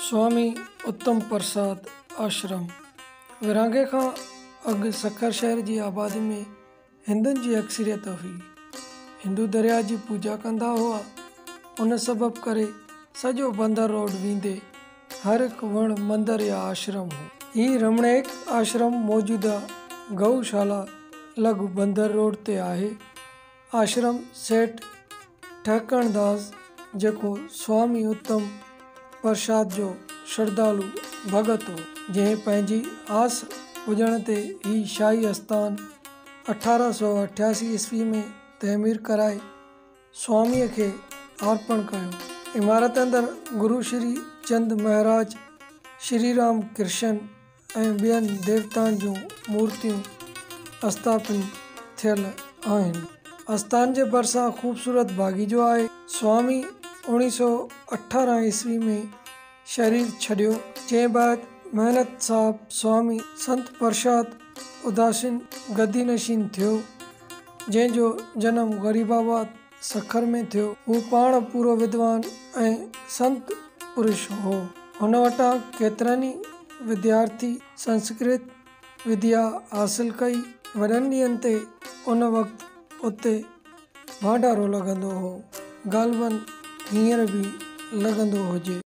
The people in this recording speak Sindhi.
سوامي اتم پرساد آشرم، ورهاڱي کان اڳ سکر شهر جي آبادي ۾ هندن جي اڪثريت هئي. هندو درياء جي پوڄا ڪندا هئا. ان سبب ڪري سڄو بندر روڊ ويندي هر هڪ وڻ مندر يا آشرم هو. هي رمڻيڪ آشرم موجوده گئو شالا لڳ بندر روڊ تي آهي. آشرم سيٺ ٺهڪڻ داس جيڪو سوامي اتم پرشاد جو شرڌالو ڀڳت هو، جنهن پنهنجي آس پڄڻ تي هي شاهي آستان 1888 عيسوي ۾ تعمير ڪرائي سواميء کي ارپڻ ڪيو. عمارت اندر گرو شري چند مهاراج، شري رام ڪرشن ۽ ٻين ديوتائن جون مورتيون اسٿاپن ٿيل آهن. آستان جي ڀرسان خوبصورت باغيچو آهي. سوامي 1918 عيسوي ۾ شرير ڇڏيو، جنهن بعد مهنت صاحب سوامي سنت پرشاد اداسين گدي نشين ٿيو، جنهن جو جنم غريب آباد سکر ۾ ٿيو. هو پاڻ پورو ودوان ۽ سنت پرش هو. هن وٽان ڪيترن ئي وديارٿي سنسڪرت وديا حاصل ڪئي. وڏن ڏينهن تي ان وقت اتي ڀانڊارو لڳندو هو. غالباً هينئر به لڳندو هجي.